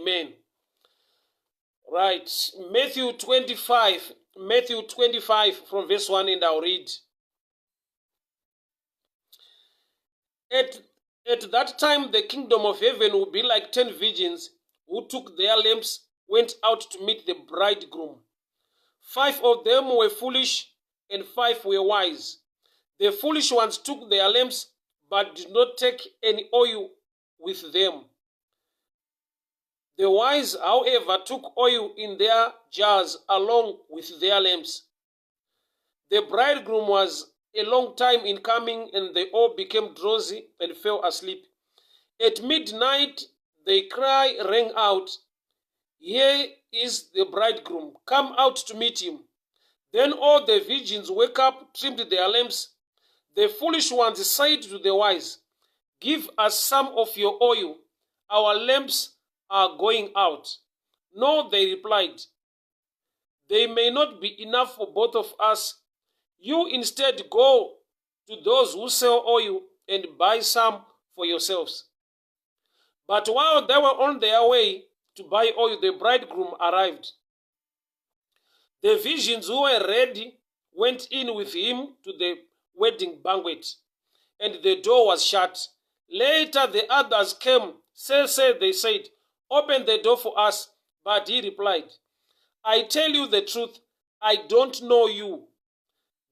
Amen. Right. Matthew 25, Matthew 25 from verse 1 and I'll read. At that time the kingdom of heaven will be like 10 virgins who took their lamps, went out to meet the bridegroom. Five of them were foolish and five were wise. The foolish ones took their lamps but did not take any oil with them. The wise, however, took oil in their jars along with their lamps. The bridegroom was a long time in coming, and they all became drowsy and fell asleep. At midnight, the cry rang out, Here is the bridegroom, come out to meet him. Then all the virgins wake up, trimmed their lamps. The foolish ones said to the wise, Give us some of your oil, our lamps are going out. No, they replied, They may not be enough for both of us. You instead go to those who sell oil and buy some for yourselves. But while they were on their way to buy oil, the bridegroom arrived. The virgins who were ready went in with him to the wedding banquet, and the door was shut. Later the others came. Say, say, they said, open the door for us. But he replied, I tell you the truth, I don't know you.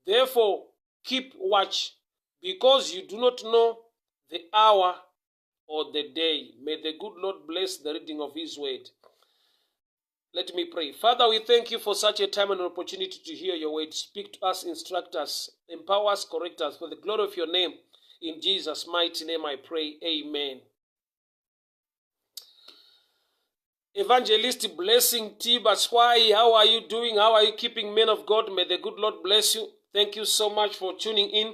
Therefore, keep watch, because you do not know the hour or the day. May the good Lord bless the reading of his word. Let me pray. Father, we thank you for such a time and opportunity to hear your word. Speak to us, instruct us, empower us, correct us for the glory of your name. In Jesus' mighty name I pray. Amen. Evangelist Blessing T. Baswai, how are you doing? How are you keeping, men of God? May the good Lord bless you. Thank you so much for tuning in.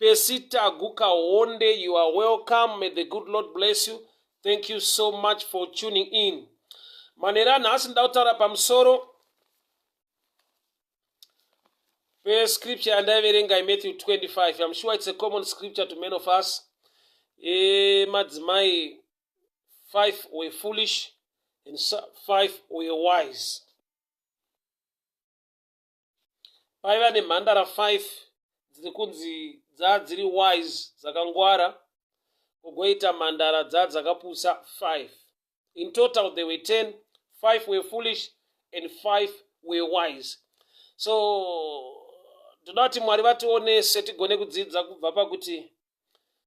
Pesita Gukahonde, you are welcome. May the good Lord bless you. Thank you so much for tuning in. Manera nhasi ndoda kutaura pamusoro pescripture yandaiverenga iMatthew 25. I'm sure it's a common scripture to many of us. E, madzimai five were foolish and five were wise. Paiva nemhandara 5 dziri kunzi dzaa dziri wise dzakangwara kugoita mhandara dzaa dzakapusa 5. In total they were 10, 5 were foolish and 5 were wise. So ndoda kuti Mwari vationese tigone kudzidza kubva pakuti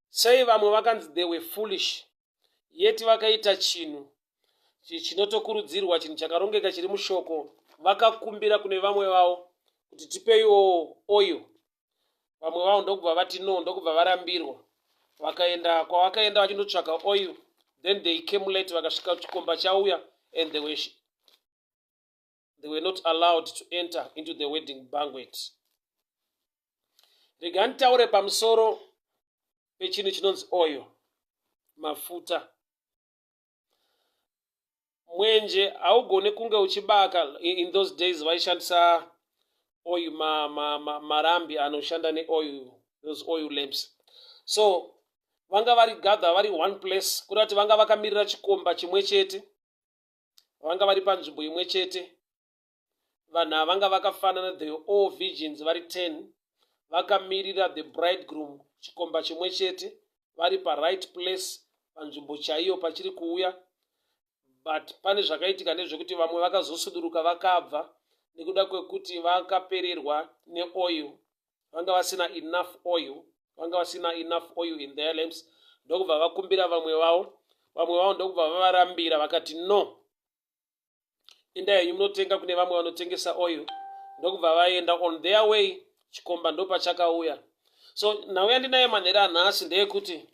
sei vamwe vakanzi they were foolish yet vakaita chinhu chinotokurudzirwa chinhu chakarongeka chiri mushoko vakakumbira kune vamwe vavo kuti tipeiwo oil vamwe vavo ndokubva vati no ndokubva varambirwa vakaenda kwavakaenda vachindotsvaka oil then they came late vakasvika chikomba chauya and they were not allowed to enter into the wedding banquet rega nditaure pamusoro pechinhu chinonzi oil mafuta mwenje haugone kunge uchibaka in those days vaishandisa oil marambi ma, ma, anoshanda neoil those oil lamps so vanga vari gather vari one place kuda kuti vanga vakamirira chikomba chimwe chete vanga vari panzvimbo imwe chete vanhu ava vanga vakafanana the all virgins vari 10 vakamirira the bridegroom chikomba chimwe chete vari paright place panzvimbo chaiyo pachiri kuuya but pane zvakaitika ndezvekuti vamwe vakazosuduruka vakabva nekuda kwekuti vakapererwa neoil vanga vasina enough oil vanga vasina enough oil in their lamps ndokubva vakumbira vamwe vavo vamwe vavo ndokubva vavarambira vakati no Endai henyu munotenga kune vamwe vanotengesa oil ndokubva vaenda on their way chikomba ndopachakauya so nhau yandinayo manhero anhasi ndeyekuti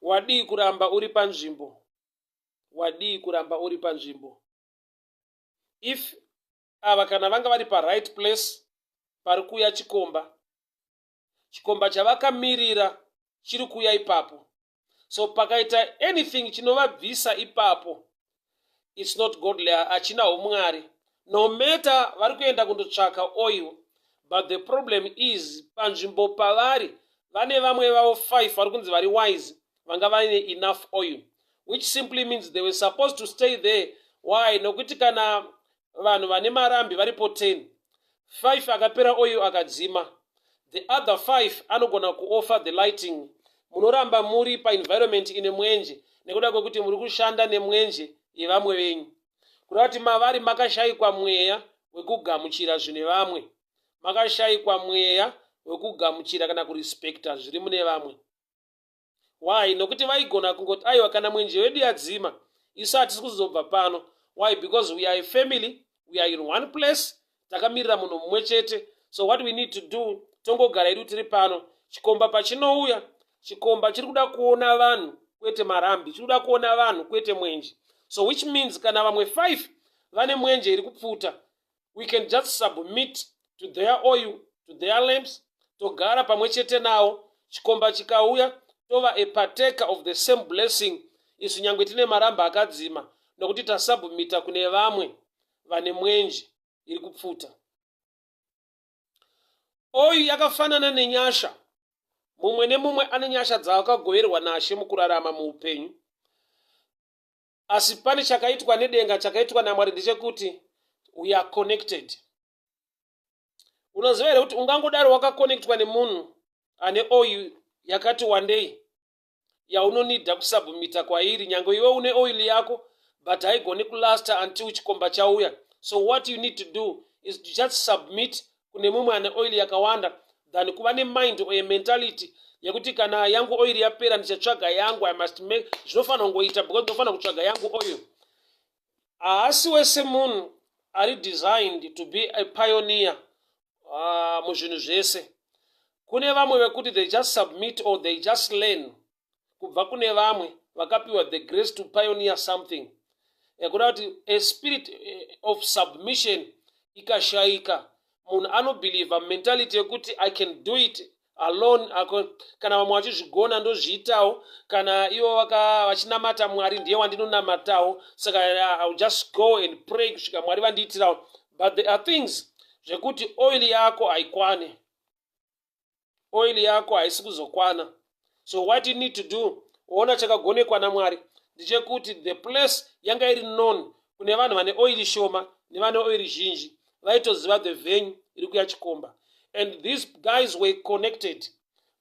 wadii kuramba uri panzvimbo wadii kuramba uri panzvimbo if ava kana vanga vari paright place pari kuuya chikomba chikomba chavakamirira chiri kuuya ipapo so pakaita anything chinovabvisa ipapo its not godly hachina umwari no matter vari kuenda kundotsvaka oil but the problem is panzvimbo pavari vane vamwe vavo 5 vari kunzi vari wise vanga vaine enough oil which simply means they were supposed to stay there. Why? Nokuti kana vanhu vane marambi varipo 10, 5 akapera oil akadzima, the other 5 anogona kuoffer the lighting. Munoramba muri paenvironment ine mwenje nekuda kwekuti muri kushanda nemwenje yevamwe venyu. Kureva kuti mavari makashayikwa mweya wekugamuchira zvine vamwe, makashayikwa mweya wekugamuchira kana kurespekta zviri mune vamwe. Why? Nokuti vaigona kungoti, "Aiwa, kana mwenje wedu yadzima, isu hatisi kuzobva pano." Why? Because we are a family, we are in one place, takamirira munhu mumwe chete. So what we need to do, tongogara idu tiri pano. Chikomba pachinouya, chikomba chiri kuda kuona vanhu kwete marambi, chiri kuda kuona vanhu kwete mwenje. So which means kana vamwe 5 vane mwenje iri kupfuta, we can just submit to their oil, to their lamps, togara pamwe chete nawo. Chikomba chikauya, tova a partaker of the same blessing isu, nyange tine maramba akadzima, nokuti tasubmita kune vamwe vane mwenje iri kupfuta. Oil yakafanana nenyasha. Mumwe nemumwe ane nyasha dzaakagoverwa nashe mukurarama muupenyu, asi pane chakaitwa nedenga, chakaitwa naMwari, ndechekuti we are connected. Unoziva here kuti ungangodaro wakakonektwa nemunhu ane oil yakati wandei yaunonidha kusubmita kwairi, nyange iwe une oil yako, but haigoni kulasta until chikomba chauya? So what you need to do is to just submit kune mumwe ane oil yakawanda than kuva nemind or mentality yekuti kana yangu oil yapera, ndichatsvaga yangu. I must make, zvinofanira kungoita because ndinofanira kutsvaga yangu oil. Haasi wese munhu ari designed to be a pioneer muzvinhu zvese. Kune vamwe vekuti they just submit or they just learn kubva kune vamwe vakapiwa the grace to pioneer something. Yekuda kuti a spirit of submission ikashayika, munhu anobhelievha mentality yekuti I can do it alone. Kana vamwe vachizvigona, ndozviitawo. Kana ivo vachinamata Mwari, ndiye wandinonamatawo, saka I will just go and pray kusvika Mwari vandiitirawo. But there are things zvekuti oil yako haikwani, oil yako haisi kuzokwana. So what you need to do, ona, chakagonekwa naMwari ndechekuti the place yanga iri known kune vanhu vane oil shoma nevane oil zhinji. Vaitoziva the venue iri kuya chikomba, and these guys were connected.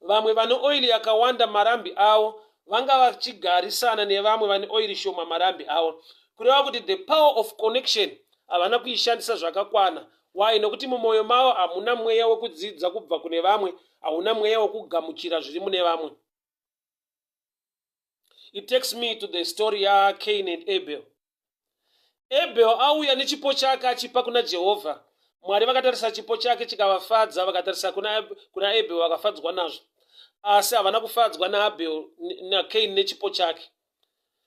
Vamwe vane oil yakawanda marambi avo vanga vachigarisana nevamwe vane oil shoma marambi avo. Kureva kuti the power of connection havana kuishandisa zvakakwana. Why? Nokuti mumwoyo mavo hamuna mweya wekudzidza kubva kune vamwe, hauna mweya wekugamuchira zviri mune vamwe. It takes me to the story yaCain and Abel. Abel auya nechipo chake achipa kuna Jehovha. Mwari vakatarisa chipo chake chikavafadza, vakatarisa kuna Abel vakafadzwa nazvo, asi havana kufadzwa naAbel, naCain nechipo chake.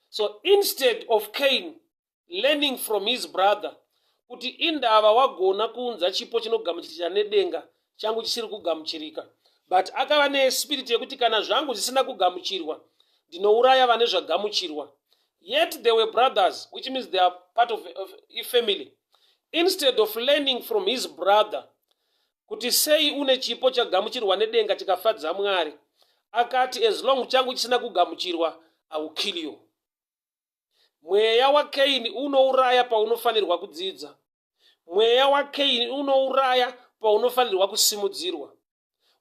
So instead of Cain learning from his brother kuti indava wagona kuunza chipo chinogamuchirika nedenga, changu chisiri kugamuchirika, but akava nespirit yekuti kana zvangu zvisina kugamuchirwa, ndinouraya vane zvagamuchirwa. Yet they were brothers, which means they are part of a family. Instead of learning from his brother kuti sei une chipo chagamuchirwa nedenga chikafadza Mwari, akati, "As long changu chisina kugamuchirwa, I will kill you." Mweya waKaini unouraya paunofanirwa kudzidza. Mweya waKaini unouraya paunofanirwa kusimudzirwa.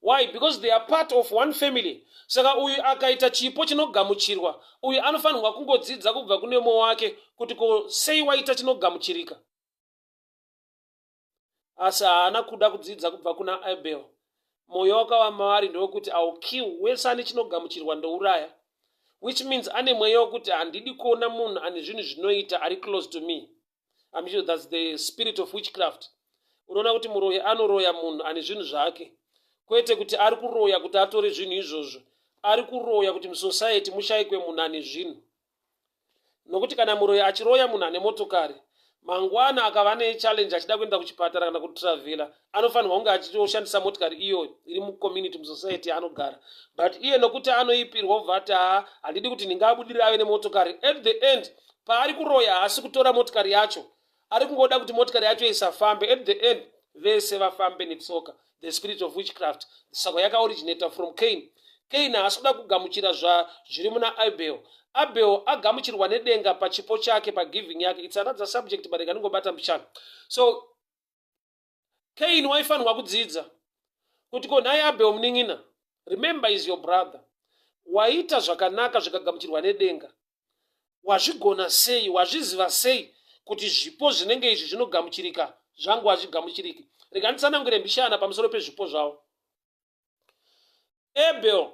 Why? Because they are part of one family. Saka uyu akaita chipo chinogamuchirwa, uyu anofanirwa kungodzidza kubva kune mumwe wake kuti ko sei waita chinogamuchirika? Asi haana kuda kudzidza kubva kuna Abel. Mwoyo wakava mavari ndewekuti, "I will kill wese ane chinogamuchirwa, ndouraya," which means ane mweya wekuti handidi kuona munhu ane zvinhu zvinoita ari close to me. I'm sure that's the spirit of witchcraft. Unoona kuti muroyi anoroya munhu ane zvinhu zvake, kwete kuti ari kuroya kuti atore zvinhu izvozvo, ari kuroya kuti musociety mushayikwe munhu ane zvinhu. Nokuti kana muroyi achiroya munhu ane motokari, mangwana akava nechallenge achida kuenda kuchipatara kana kutravhela, anofanirwa kunge achitoshandisa motikari iyoyo iri mucommunity, musociety yaanogara. But iye nokuti anoipirwa, ubva ati, "Haa, handidi kuti ndingabudirire ave nemotokari." At the end, paari kuroya, haasi kutora motikari yacho, ari kungoda kuti motikari yacho isafambe. At the end, vese vafambe netsoka. The spirit of witchcraft saka yakaoriginata from Cain. Cain haasi kuda kugamuchira zviri muna Abel. Abel agamuchirwa nedenga pachipo chake, pagiving yake. It's another subject, but ikaningobata mbichana. So Cain waifanirwa kudzidza kuti, ko nhai Abel munin'ina, remember is your brother, waita zvakanaka zvikagamuchirwa nedenga, wazvigona sei? Wazviziva sei kuti zvipo zvinenge izvi zvinogamuchirika, zvangu hazvigamuchiriki? Rega nditsanangure mbishana pamusoro pezvipo zvavo. Abel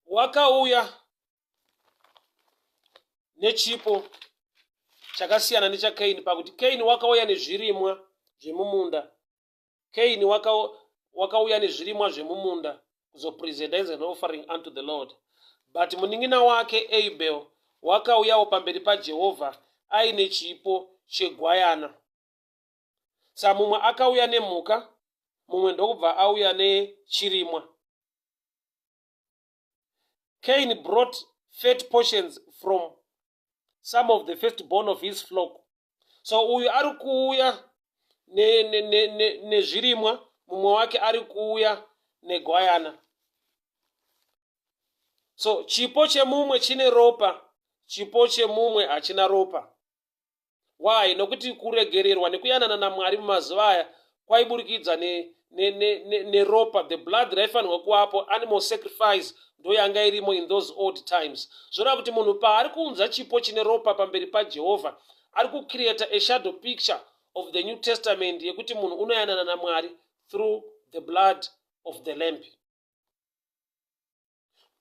wakauya nechipo chakasiyana nechaKaini pakuti Kaini wakauya nezvirimwa zvemumunda. Kaini wakauya nezvirimwa zvemumunda kuzopresenta as an offering unto the Lord, but munin'ina wake Abel wakauyawo pamberi paJehovha aine chipo chegwayana. Sa mumwe akauya nemhuka, mumwe ndokubva auya nechirimwa. Cain brought fat portions from some of the firstborn of his flock. So uyu ari kuuya nezvirimwa, mumwe wake ari kuuya negwayana. So chipo chemumwe chine ropa, chipo chemumwe hachina ropa. Why? Nokuti kuregererwa nekuyanana naMwari mumazuva aya kwaiburikidza neropa, ne the blood raifanirwa kuvapo. Animal sacrifice ndo yanga irimo in those old times. Zvoreva kuti munhu paari kuunza chipo chine ropa pamberi paJehovha, ari kucreata a shadow picture of the New Testament yekuti munhu unoyanana naMwari through the blood of the lamb.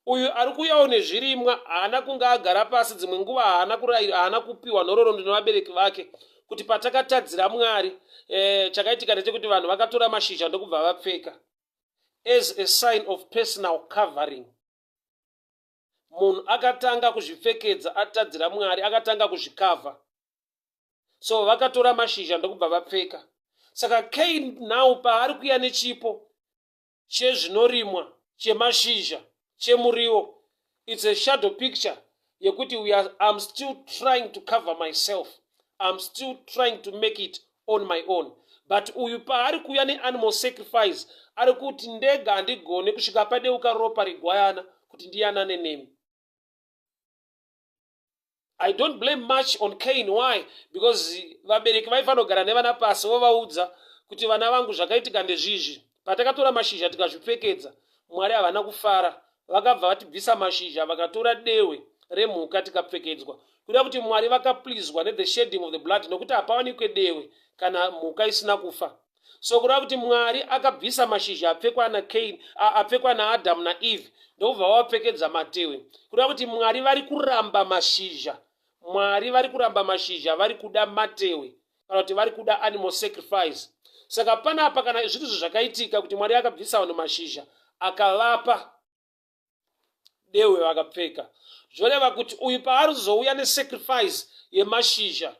Uyu ari kuuyawo nezvirimwa haana kunge agara pasi dzimwe nguva, haana kurayira, haana kupiwa nhororondo nevabereki vake kuti patakatadzira Mwari, chakaitika ndechekuti vanhu vakatora mashizha ndokubva vapfeka as a sign of personal covering. Munhu akatanga kuzvipfekedza atadzira Mwari, akatanga kuzvikavha. So vakatora mashizha ndokubva vapfeka. Saka Cain now paari kuya nechipo chezvinorimwa, chemashizha, chemuriwo, it's a shadow picture yekuti I'm still trying to cover myself, I'm still trying to make it on my own. But uyu paari kuuya neanimal sacrifice, ari kuti ndega handigone kusvika padeuka ropa regwayana kuti ndiyanane nemi. I don't blame much on Cain. Why? Because vabereki vaifanira kugara nevana pasi vovaudza kuti, vana vangu, zvakaitika ndezvizvi. Patakatora mashizha tikazvipfekedza, Mwari havana kufara, vakabva vatibvisa mashizha, vakatora dehwe remhuka tikapfekedzwa. Kuda kuti Mwari vakaplizwa nethe shedding of the blood, nokuti hapawanikwe dehwe kana mhuka isina kufa. So kureva kuti Mwari akabvisa mashizha apfekwa naCain, apfekwa naAdhamu naEve, ndokubva vavapfekedza matehwe. Kureva kuti Mwari vari kuramba mashizha, Mwari vari kuramba mashizha, vari kuda matehwe kana kuti vari kuda animal sacrifice. Saka panapa kana zviri zvo zvakaitika kuti Mwari akabvisa vanhu mashizha akavapa dehwe vakapfeka, zvoreva kuti uyu paari kuzouya nesacrifice yemashizha,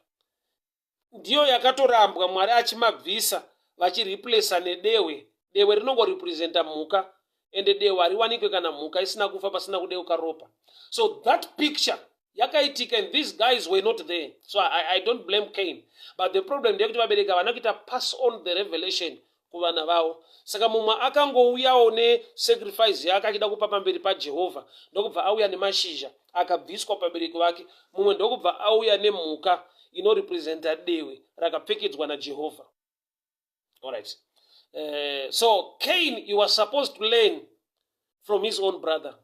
ndiyo yakatorambwa, Mwari achimabvisa vachireplacea nedehwe. Dehwe rinongorepresenta mhuka, ende dehwe hariwanikwe kana mhuka isina kufa, pasina kudeuka ropa. So that picture yakaitika and these guys were not there. So I don't blame Cain, but the problem ndeyekuti vabereki havana kuita pass on the revelation kuvana vavo. Saka mumwe akangouyawo nesacrifice yake achida kupa pamberi paJehovha, ndokubva auya nemashizha akabviswa pabereki vake. Mumwe ndokubva auya nemhuka inorepresenta dehwe rakapfekedzwa naJehovha. Alright, so Cain, he was supposed to learn from his own brother,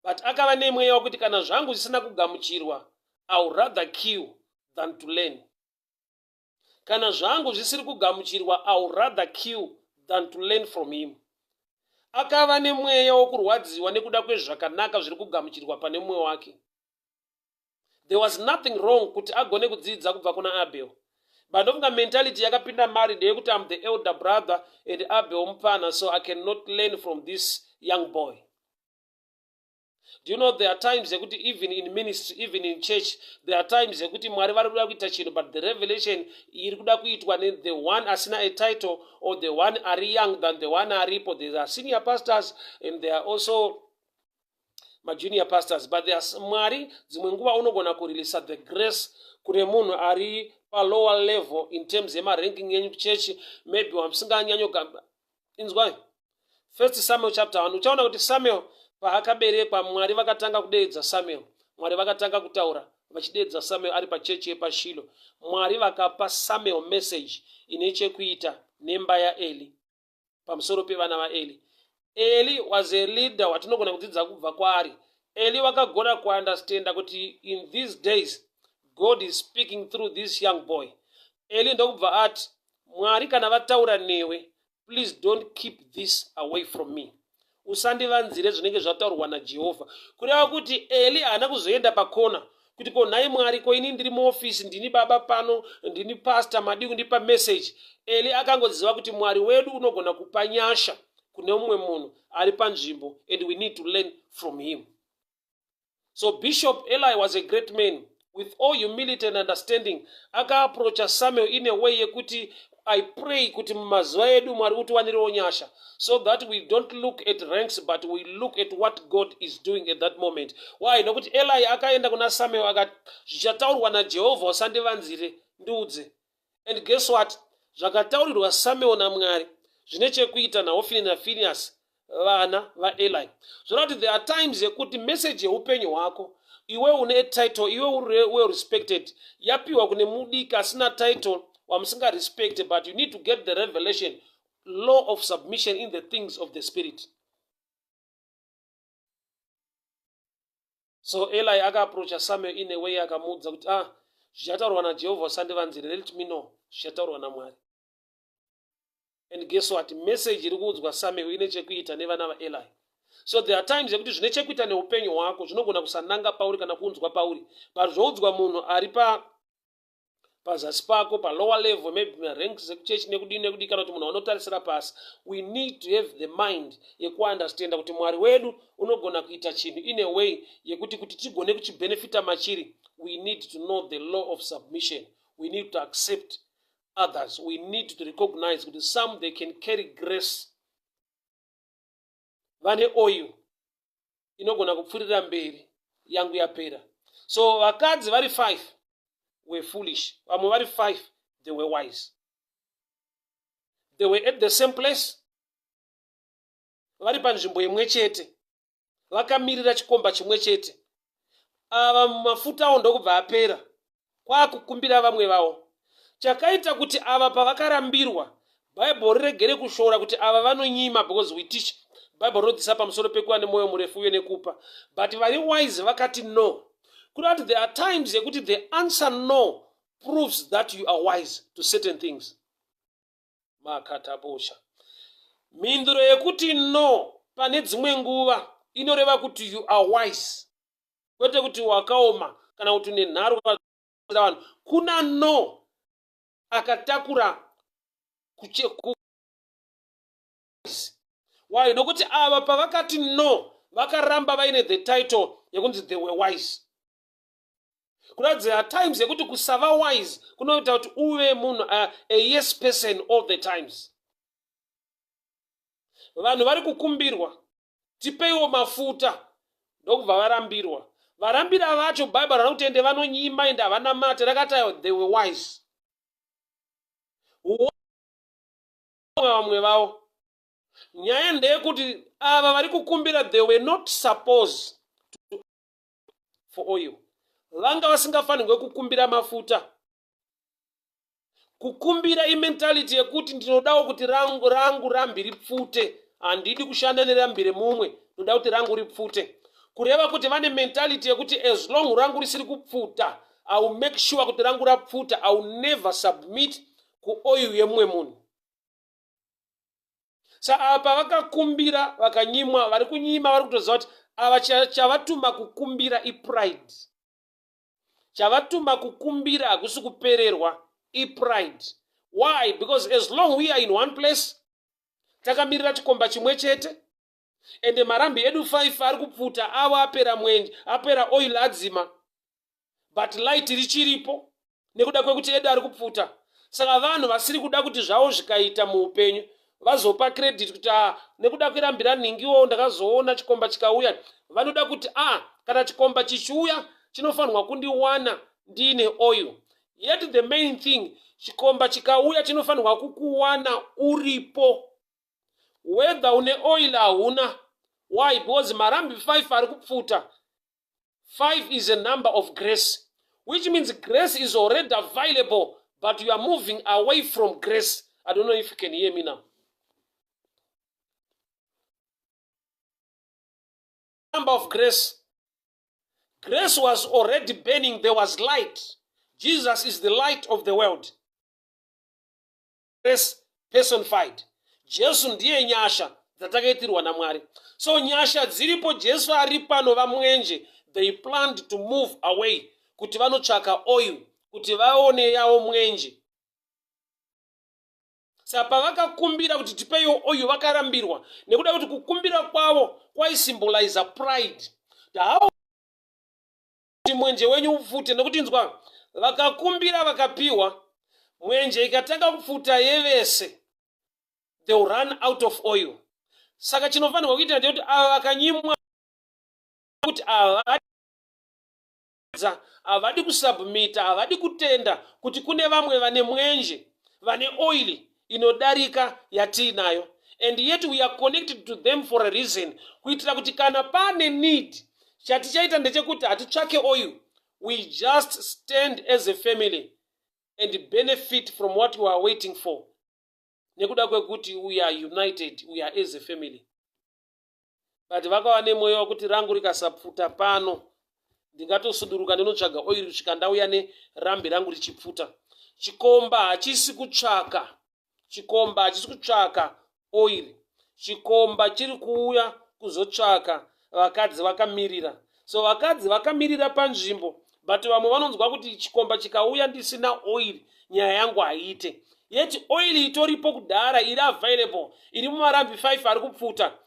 but akava nemweya wekuti kana zvangu zvisina kugamuchirwa, I would rather kill than to learn. Kana zvangu zvisiri kugamuchirwa, I would rather kill than to learn from him. Akava nemweya wokurwadziwa nekuda kwezvakanaka zviri kugamuchirwa pane mumwe wake. There was nothing wrong kuti agone kudzidza kubva kuna Abel, but ndofunga mentality yakapinda mari ndeyekuti, I'm the elder brother and Abel mupfana, so I cannot learn from this young boy. Do you know there are times yekuti even in ministry, even in church, there are times yekuti Mwari vari kuda kuita chinhu, but the revelation iri kuda kuitwa nethe one asina a title or the one ari young than the one aripo? There are senior pastors and there are also majunior pastors, but there are, Mwari dzimwe nguva unogona kureleasa the grace kune munhu ari palower level in terms yemaranking yenyu kuchechi, maybe wamusinganyanyo. Inzwai First Samuel chapter 1, uchaona kuti Samuel Paakaberekwa, Mwari vakatanga kudeedza Samuel. Mwari vakatanga kutaura vachideedza Samuel ari pachechi yepaShilo. Mwari vakapa Samuel message ine chekuita nemba yaEli, pamusoro pevana vaEli. Eli was a leader watinogona kudzidza kubva kwaari. Eli vakagona kuunderstanda kuti in these days God is speaking through this young boy. Eli ndokubva ati, Mwari kana vataura newe, please don't keep this away from me. Usandivanzire zvinenge zvataurwa naJehovha. Kureva kuti Eli haana kuzoenda pakona kuti ko nhai Mwari, ko ini ndiri muofisi, ndini baba pano, ndini pastor, madii kundipa message? Eli akangoziva kuti Mwari wedu unogona kupa nyasha kune mumwe munhu ari panzvimbo, and we need to learn from him. So Bishop Eli was a great man with all humility and understanding. Akaapproacha Samuel in a way yekuti I pray kuti mumazuva edu Mwari utiwanirewo nyasha, so that we don't look at ranks but we look at what God is doing at that moment. Why? Nokuti Eli akaenda kuna Samuel akati, zvichataurwa naJehovha usandivanzire, ndiudze. And guess what? Zvakataurirwa Samuel naMwari zvine chekuita naHofini naPhineas, vana vaEli. Zvoreva kuti there are times yekuti message yeupenyu hwako, iwe une title, iwe uri well respected, yapiwa kune mudiki asina title wamusingarespect, but you need to get the revelation, law of submission in the things of the spirit. So Eli akaapproacha Samuel in a way, akamuudza kuti zvichataurwa naJehovha usandivanzire, let me know zvichataurwa naMwari. And guess what? Message iri kuudzwa Samuel ine chekuita nevana vaEli. So there are times yekuti zvine chekuita neupenyu hwako zvinogona kusananga pauri kana kuunzwa pauri, but zvoudzwa munhu ari pazasi pako, palower level, maybe maranks ekuchechi nekudii nekudii, kana kuti munhu anotarisira pasi. We need to have the mind yekuunderstanda kuti Mwari wedu unogona kuita chinhu in a way yekuti kuti tigone kuchibenefita machiri. We need to know the law of submission. We need to accept others. We need to recognize kuti some, they can carry grace, vane oil inogona kupfuurira mberi, yangu yapera. So vakadzi vari 5 were foolish, vamwe vari 5 they were wise. They were at the same place, vari panzvimbo imwe chete, vakamirira chikomba chimwe chete. Ava mafuta avo ndokubva apera, kwakukumbira vamwe vavo. Chakaita kuti ava pavakarambirwa, Bhaibheri riregere kushora kuti ava vanonyima, because we teach, Bhaibheri rinodzisa pamusoro pekuva nemwoyo murefu uye nekupa, but vari wise vakati no. Kuda kuti there are times yekuti the answer no proves that you are wise to certain things. Makatabosha mhinduro yekuti no pane dzimwe nguva inoreva kuti you are wise, kwete kuti wakaoma kana kuti une nharo. Vanhu kuna no akatakura. Why? Nokuti ava pavakati no, vakaramba vaine the title yekunzi they were wise. Kuratidza times yekuti kusava wise kunoita kuti uve munhu a yes person all the times. Vanhu vari kukumbirwa, tipeiwo mafuta, ndokubva varambirwa. Varambira vacho, Bhaibheri rana kuti ende vanonyima, ende havana mate. Rakati they were wise. Vamwe vavo, nyaya ndeyekuti ava vari kukumbira, they were not supposed for oil. Vanga vasingafanirwe kukumbira mafuta. Kukumbira imentality yekuti ndinodawo kuti rangu, rangu rambi ripfute, handidi kushanda nerambi remumwe, ndoda kuti rangu ripfute. Kureva kuti vane mentality yekuti as long rangu risiri kupfuta, I will make sure kuti rangu rapfuta. I will never submit kuoil yemumwe munhu. Sa apa vakakumbira, vakanyimwa. Vari kunyima vari kutoziva kuti ava chavatuma kukumbira ipride. Chavatuma kukumbira hakusi kupererwa, ipride. Why? Because as long we are in one place, takamirira chikomba chimwe chete, ende marambi edu 5 ari kupfuta, avo apera mwenje, apera oil, adzima, but light richiripo nekuda kwekuti edu ari kupfuta. Saka vanhu vasiri kuda kuti zvavo zvikaita muupenyu vazopa credit kuti a nekuda kwerambira nhingiwo ndakazoona chikomba chikauya. Vanoda kuti a kana chikomba chichiuya chinofanirwa kundiwana ndiine oil. Yet the main thing, chikomba chikauya chinofanirwa kukuwana uripo, whether une oil hauna. Why? Because marambi 5 ari kupfuta. 5 is a number of grace, which means grace is already available, but you are moving away from grace. I don't know if you can hear me now. Number of grace. Grace was already burning, there was light. Jesus is the light of the world. Grace personified. Jesu ndiye nyasha dzatakaitirwa naMwari. So nyasha dziripo, Jesu ari pano vamwenje. They planned to move away kuti vanotsvaka oil kuti vaone yavo mwenje. Saka pavakakumbira kuti tipeiwo oil vakarambirwa nekuda kuti kukumbira kwavo kwaisimboliza pride. How kuti mwenje wenyu upfute nekuti inzwa vakakumbira vakapiwa mwenje ikatanga kupfuta yevese, they will run out of oil. Saka chinofanirwa kuita ndekuti ava vakanyimwa kuti ava havadi kusubmita, havadi kutenda kuti kune vamwe vane mwenje, vane oil inodarika yatiinayo, and yet we are connected to them for a reason, kuitira kuti kana pane need, chatichaita ndechekuti hatitsvake oil. We just stand as a family and benefit from what we are waiting for, nekuda kwekuti we are united, we are as a family. But vakava nemweya wekuti rangu rikasapfuta pano, ndingatosuduruka ndinotsvaga oil kusvika ndauya nerambi rangu richipfuta. Chikomba hachisi kutsvaka, chikomba hachisi kutsvaka oil. Chikomba chiri kuuya kuzotsvaka vakadzi vakamirira. So vakadzi vakamirira panzvimbo, but vamwe vanonzwa kuti chikomba chikauya ndisina oil, nyaya yangu haiite. Yet oil itoripo kudhara, iri available, iri mumarambi 5 ari kupfuta.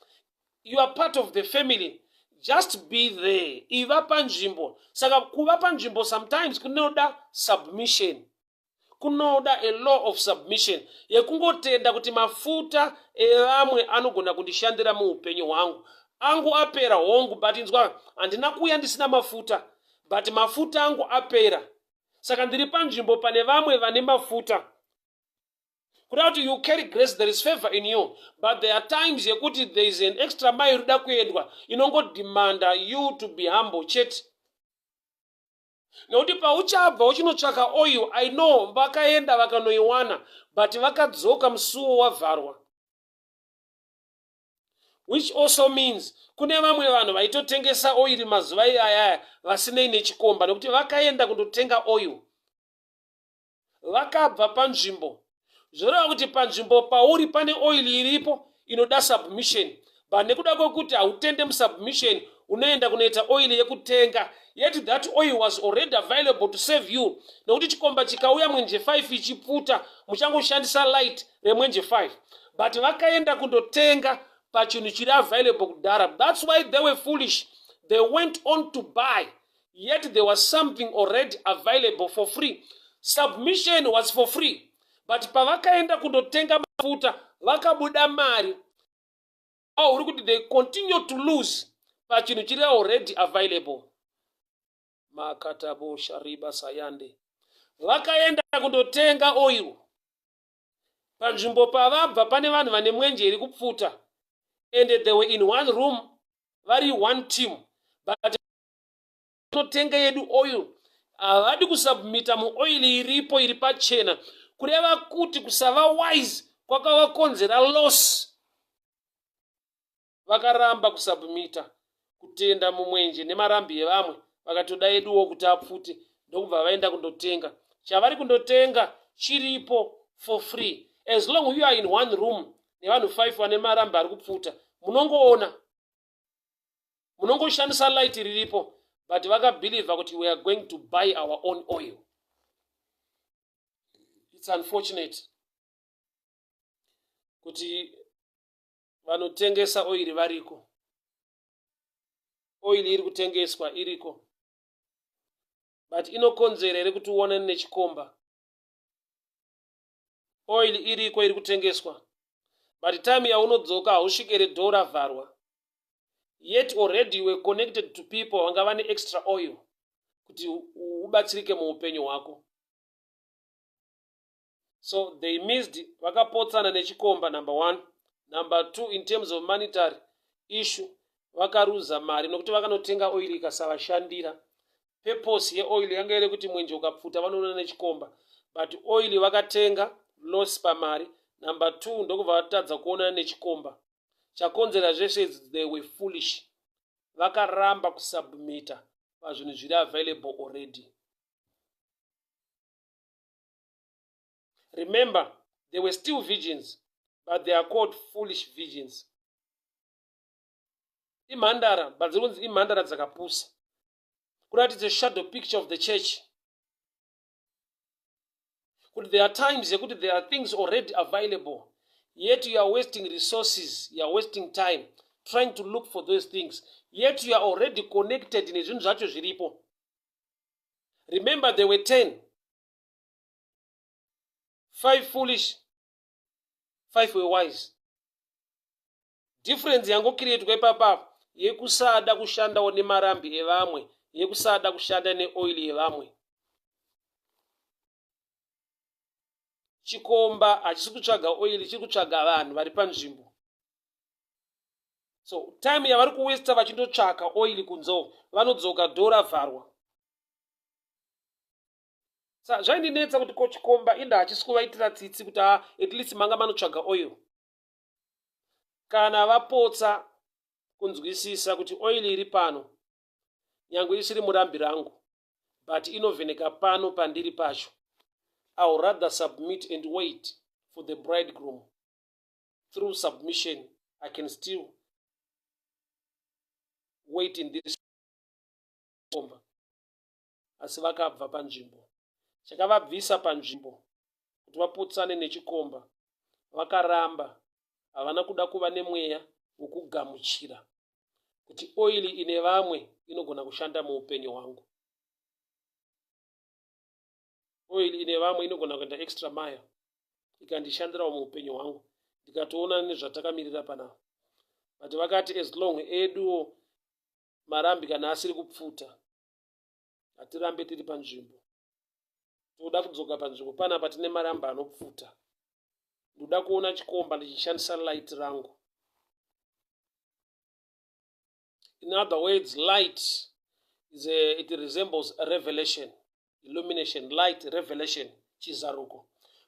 You are part of the family, just be there, iva panzvimbo. Saka kuva panzvimbo sometimes kunoda submission, kunoda a law of submission yekungotenda kuti mafuta evamwe anogona kundishandira muupenyu hwangu. Angu apera, hongu, but inzwa, handina kuuya ndisina mafuta, but mafuta angu apera, saka ndiri panzvimbo pane vamwe vane mafuta. Kuda kuti you carry grace, there is favor in you, but there are times yekuti there is an extra mile ida kuendwa inongodemanda you to be humble chete, nekuti pauchabva uchinotsvaka oil, I know vakaenda vakanoiwana, but vakadzoka musuwo wavharwa, which also means kune vamwe vanhu vaitotengesa oil mazuva iyayaya vasinei nechikomba, nekuti vakaenda kundotenga oil vakabva panzvimbo. Zvoreva kuti panzvimbo pauri pane oil iripo inoda submission, but nekuda kwekuti hautende musubmission, unoenda kunoita oil yekutenga, yet that oil was already available to save you, nekuti chikomba chikauya mwenje 5 ichipfuta, muchangoshandisa light remwenje 5. But vakaenda kundotenga pachinhu chiri available kudhara. That's why they were foolish. They went on to buy, yet there was something already available for free. Submission was for free, but pavakaenda kundotenga mafuta vakabuda mari. Oh, uri kuti they continue to lose pachinhu chiri already available. Makatabo shariba sayande. Vakaenda kundotenga oil panzvimbo pavabva pane vanhu vane mwenje iri kupfuta, and they were in one room, vari one team, but totenga yedu oil. Havadi kusubmita muoil iripo, iri pachena. Kureva kuti kusava wise kwakavakonzera loss. Vakaramba kusubmita kutenda mumwenje nemarambi evamwe, vakatoda yeduwo kuti apfute, ndokubva vaenda kundotenga. Chavari kundotenga chiripo for free. As long you are in one room nevanhu 5 vane marambi ari kupfuta, munongoona munongoshandisa light riripo, but vakabhilivha kuti we are going to buy our own oil. It's unfortunate kuti vanotengesa oil variko, oil iri kutengeswa iriko, but inokonzera here kuti uonane nechikomba? Oil iriko iri kutengeswa, but time yaunodzoka hausvikere door ravharwa, yet already you were connected to people vanga vane extra oil kuti ubatsirike muupenyu hwako. So they missed, vakapotsana nechikomba, number one. Number two, in terms of monetary issue, Vakaruza mari nokuti vakanotenga oil ikasavashandira. Purpose yeoil yanga iri kuti mwenje ukapfuta vanoona nechikomba, but oil vakatenga, loss pamari. Number two, ndokubva vatadza kuonana nechikomba. Chakonzera zvese idzi, they were foolish. Vakaramba kusubmita pazvinhu zviri available already. Remember, they were still virgins, but they are called foolish virgins. Imhandara, but dziri kunzi imhandara dzakapusa, kuratidza shadow picture of the church, kuti there are times yekuti there are things already available, yet you are wasting resources, you are wasting time trying to look for those things, yet you are already connected nezvinhu zvacho zviripo. Remember, there were 10, five foolish, five were wise. Difference yangocreatwa ipapa yekusada kushandawo nemarambi evamwe, yekusada kushanda neoil yevamwe. Chikomba hachisi kutsvaga oil, chiri kutsvaga vanhu vari panzvimbo. So time yavari kuwesta vachindotsvaka oil kunzo, vanodzoka dhora vharwa. Sa zvaindinetsa kuti ko chikomba inda hachisi kuvaitira tsitsi kuti a at least manga manotsvaga oil. Kana vapotsa kunzwisisa kuti oil iri pano, nyange isiri murambi rangu, but inovheneka pano pandiri pacho, I will rather submit and wait for the bridegroom. Through submission I can still wait in this komba. Asi vakabva panzvimbo. Chakavabvisa panzvimbo kuti vaputsane nechikomba, vakaramba, havana kuda kuva nemweya wekugamuchira kuti oil ine vamwe inogona kushanda muupenyu hwangu, oil ine vamwe inogona kuenda extra mile ikandishandirawo muupenyu hwangu, ndikatoona nezvatakamirira panapa. But vakati as long eduwo marambi kana asiri kupfuta, hatirambe tiri panzvimbo, toda kudzoka panzvimbo panapa tine maramba anopfuta. Ndoda kuona chikomba ndichishandisa light rangu. In other words, light it resembles a revelation, illumination, light, revelation, chizaruko.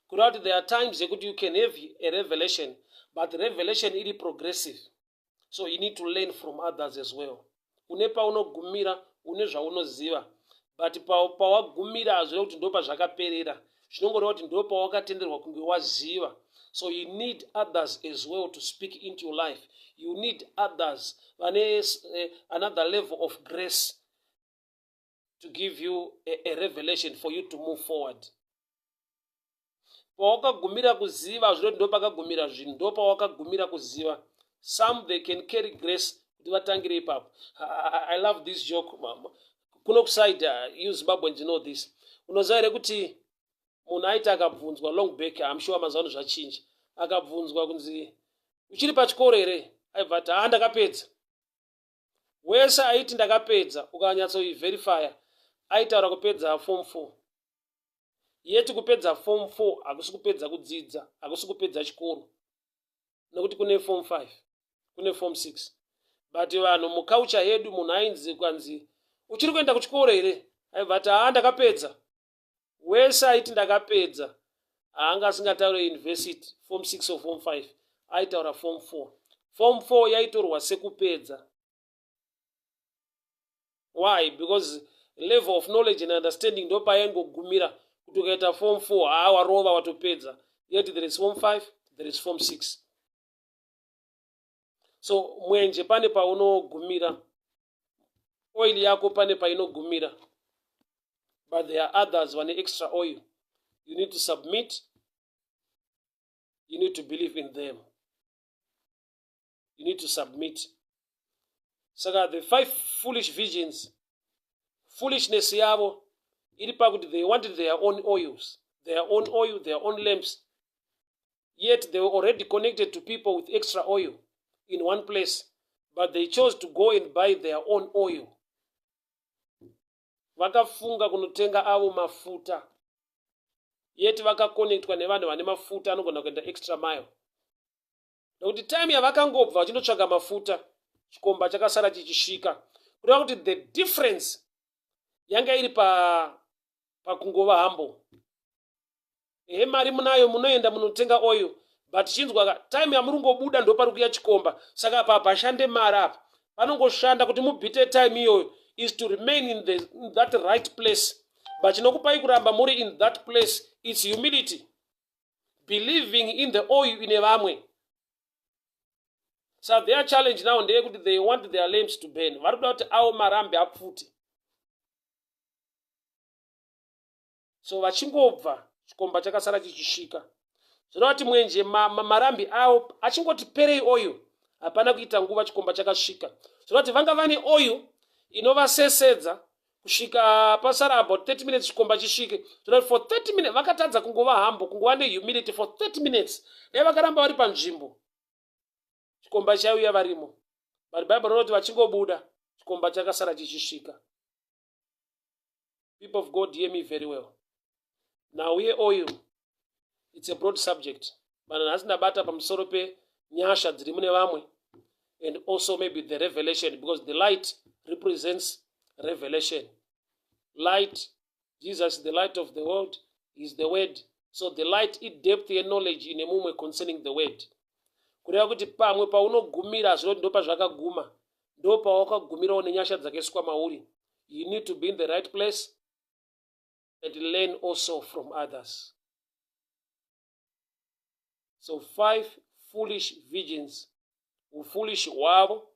Kureva kuti there are times yekuti you can have a revelation, but revelation iri progressive, so you need to learn from others as well. Une paunogumira, une zvaunoziva, but pawagumira hazvireva kuti ndo pazvakaperera, zvinongoreva kuti ndo pawakatenderwa kunge waziva. So you need others as well to speak into your life. You need others vane another level of grace to give you a revelation for you to move forward. Pawakagumira kuziva zvinoti ndo pakagumira zvinhu, ndo pawakagumira kuziva. Some, they can carry grace kuti vatangire ipapo. I love this joke kuno kuside. You Zimbabweans know this. Unoziva here kuti munhu aiti akabvunzwa long back, I'm sure mazuva ano zvachinja, akabvunzwa kunzi uchiri pachikoro here, aibva ati, "Ha, ndakapedza." Wese aiti ndakapedza, ukanyatsoiverifya, aitaura kupedza form 4. Yeti kupedza form 4 hakusi kupedza kudzidza, hakusi kupedza chikoro, nekuti kune form 5, kune form 6. But vanhu muculture yedu, munhu ainzi kwanzi uchiri kuenda kuchikoro here, aibva ati, "Haa, ndakapedza." Wese aiti ndakapedza haanga asingataure university, form 6 or form 5, aitaura form 4. Form 4 yaitorwa sekupedza. Why? Because level of knowledge and understanding ndo payaingogumira, kuti ukaita form 4, haa, warova, watopedza. Yet there is form 5, there is form 6. So mwenje pane paunogumira, oil yako pane painogumira, but there are others vane extra oil. You need to submit, you need to believe in them, you need to submit. Saka the five foolish virgins, foolishness yavo iri pakuti they wanted their own oils, their own oil, their own lamps, yet they were already connected to people with extra oil in one place, but they chose to go and buy their own oil. Vakafunga kunotenga avo mafuta, yet vakaconnectwa nevanhu vane mafuta anogona kuenda extra mile, nekuti time yavakangobva vachindotsvaga mafuta, Chikomba chakasara chichisvika. Kureva kuti the difference yanga iri pa pakungova humble. Ehe, mari munayo, munoenda munotenga oil, but chinzwa ka, time yamuri kungobuda ndopari kuya chikomba. Saka apa hapashande mari apa, panongoshanda kuti mubhite time iyoyo is to remain in that right place. But chinokupai kuramba muri in that place, it's humility, believing in the oil ine vamwe. So their challenge now ndeyekuti they want their lamps to burn. Vari kuda kuti avo marambi apfute. So vachingobva, chikomba chakasara chichisvika. Zvoreva kuti mwenje marambi avo achingoti perei oil, hapana kuita nguva chikomba chakasvika. Zvoreva kuti vanga vane oil inovasesedza kusvika pasara about 30 minutes chikomba chisvike. Zvoreva kuti for 30 minutes vakatadza kungova humble, kungova nehumility for 30 minutes. Dai vakaramba vari panzvimbo, chikomba chaiuya varimo. But Bible rinoti vachingobuda, chikomba chakasara chichisvika. People of God, hear me very well. Now yeoil, it's a broad subject, but nhasi ndabata pamusoro penyasha dziri mune vamwe and also maybe the revelation, because the light represents revelation. Light, Jesus is the light of the world, is the word. So the light idepth yeknowledge ine mumwe concerning the word. Kureva kuti pamwe paunogumira zvinoti ndopazvakaguma, ndopawakagumirawo nenyasha dzakaiswa mauri. You need to be in the right place and learn also from others. So five foolish virgins, ufoolish hwavo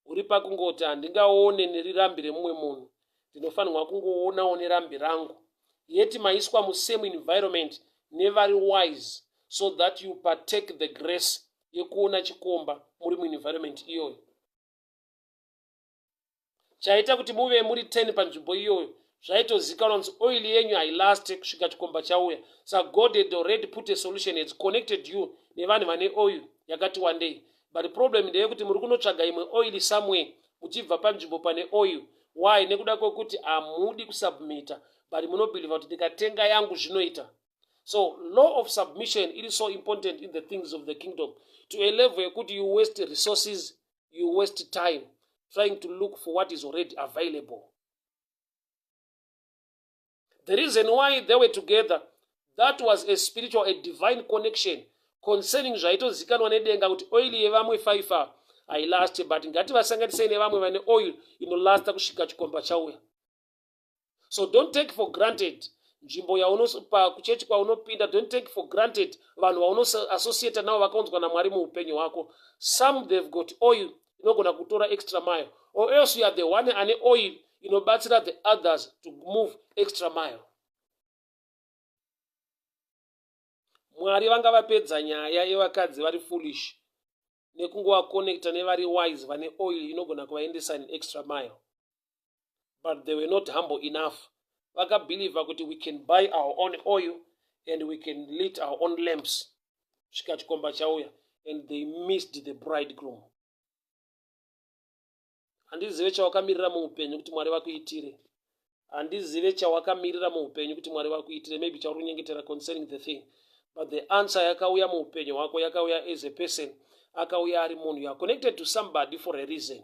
huri pakungoti handingaone nerirambi remumwe munhu, ndinofanirwa kungoonawo nerambi rangu. Yet maiswa musame environment nevari wise, so that you partake the grace yekuona chikomba muri muenvironment iyoyo. Chaita kuti muve muri 10 panzvimbo iyoyo, zvaitozikanwa kunzi oil yenyu hailaste kusvika chikomba chauya. Saka God had already put a solution, has connected you nevanhu vane oil yakati wandei. But problem ndeyekuti muri kunotsvaga imwe oil somewhere muchibva panzvimbo pane oil. Why? Nekuda kwekuti hamudi kusubmita, but munobhilivha kuti ndikatenga yangu zvinoita. So law of submission, it is so important in the things of the kingdom, to a level yekuti you waste resources, you waste time trying to look for what is already available. The reason why they were together, that was a spiritual, a divine connection concerning zvaitozikanwa nedenga kuti oil yevamwe five hailast, but ngativasanganisei nevamwe vane oil inolasta kusvika chikomba chauya. So don't take for granted nzvimbo yaunopa kuchechi kwaunopinda. Don't take for granted vanhu vaunoassociata navo vakaunzwa naMwari muupenyu hwako. Some, they've got oil inogona kutora extra mile, or else you are the one ane oil inobatsira the others to move extra mile. Mwari vanga vapedza nyaya yevakadzi vari foolish nekungovaconnecta nevari wise vane oil inogona kuvaendesa an extra mile, but they were not humble enough. Vakabhilivha kuti we can buy our own oil and we can lit our own lamps svika chikomba chauya, and they missed the bridegroom. Handizive chawakamirira muupenyu kuti Mwari vakuitire. Handizive chawakamirira muupenyu kuti Mwari vakuitire, maybe chauri kunyengetera concerning the thing, but the answer yakauya muupenyu hwako, yakauya as a person, akauya ari munhu. You are connected to somebody for a reason.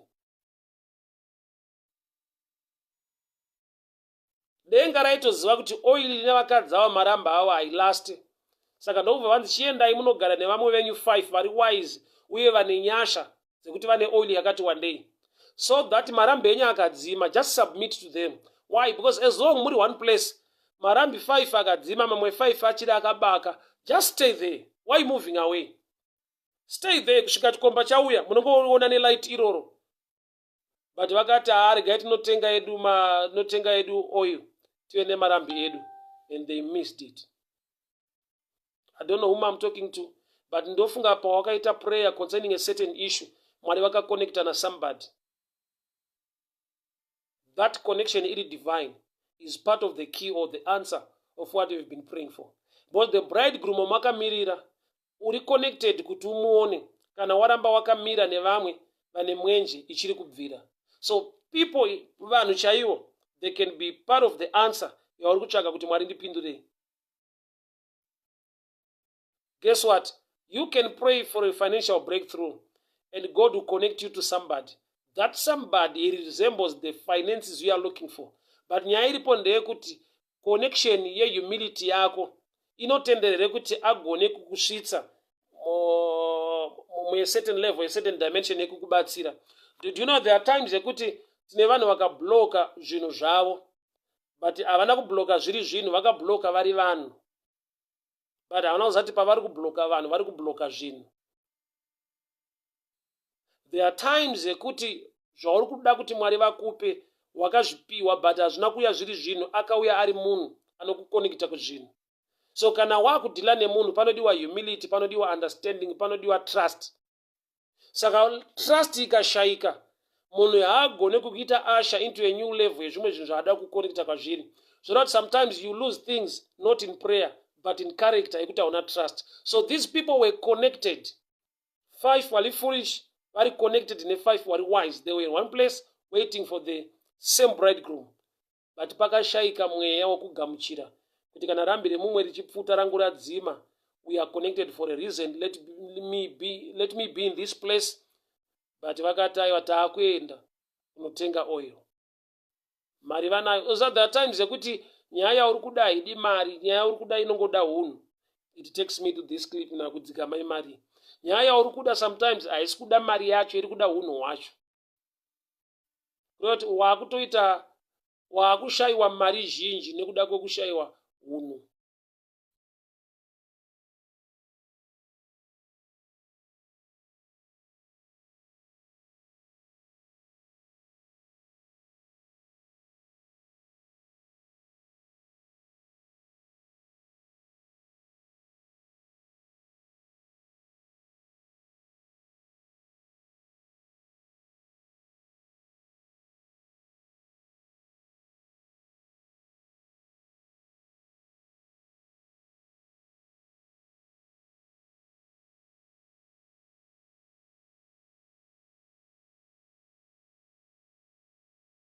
Denga raitoziva kuti oil ine vakadzi ava maramba avo hailast. Saka ndokubva vanzi chiendai munogara nevamwe venyu 5 vari wise uye vane nyasha dzekuti vane oil yakati wandei, so that marambi enyu akadzima, just submit to them. Why? Because as long muri one place, marambi 5 akadzima, mamwe 5 achiri akabaka. Just stay there. Why moving away? Stay there kusvika chikomba chauya. Munongoona nelight iroro. But vakati, haa, regai tinotenga edu, tinotenga edu oil, tive nemarambi edu, and they missed it. I don't know whom I'm talking to, but ndofunga pawakaita prayer concerning a certain issue, Mwari vakaconnecta nasomebody. That connection iri divine is part of the key or the answer of what you've been praying for, because the bridegroom wamakamirira uri connected kuti umuone kana waramba wakamira nevamwe vane mwenje ichiri kubvira. So people, vanhu chaivo, they can be part of the answer yauri kutsvaga kuti Mwari ndipindurei. Guess what? You can pray for a financial breakthrough and God will connect you to somebody. That somebody resembles the finances you are looking for, but nyaya iripo ndeyekuti connection yehumility yako inotenderere kuti agone kukusvitsa mucertain level, certain dimension yekukubatsira. Do you know there are times yekuti tine vanhu vakabloka zvinhu zvavo, but havana kubloka zviri zvinhu, vakabloka vari vanhu, but havana kuzati pavari kubloka vanhu, vari kubloka zvinhu? There are times yekuti zvauri kuda kuti Mwari vakupe wakazvipiwa, but hazvina kuuya zviri zvinhu, akauya ari munhu anokuconnecta kuzvinhu. So kana wakudeala nemunhu, panodiwa humility, panodiwa understanding, panodiwa trust. Saka trust ikashayika, munhu haagone kukuita usher into a new level yezvimwe zvinhu zvaada kuconnecta kwazviri. Zvoreva kuti sometimes you lose things not in prayer but in character yekuti hauna trust. So these people were connected, five vari foolish vari connected nefive vari wise. They were in one place waiting for the same bridegroom, but pakashayika mweya wekugamuchira kuti kana rambi remumwe richipfuta, rangu radzima. We are connected for a reason. Let me be in this place. But vakati, "Aiwa, taakuenda kunotenga oil." Mari vanayo. So there are times yekuti nyaya yauri kuda haidi mari, nyaya yauri kuda inongoda hunhu. It takes me to this clip nakudzika mai mari. Nyaya yauri kuda sometimes haisi kuda mari yacho, iri kuda hunhu hwacho, kureva kuti waakutoita waakushayiwa mari zhinji nekuda kwekushayiwa hunhu.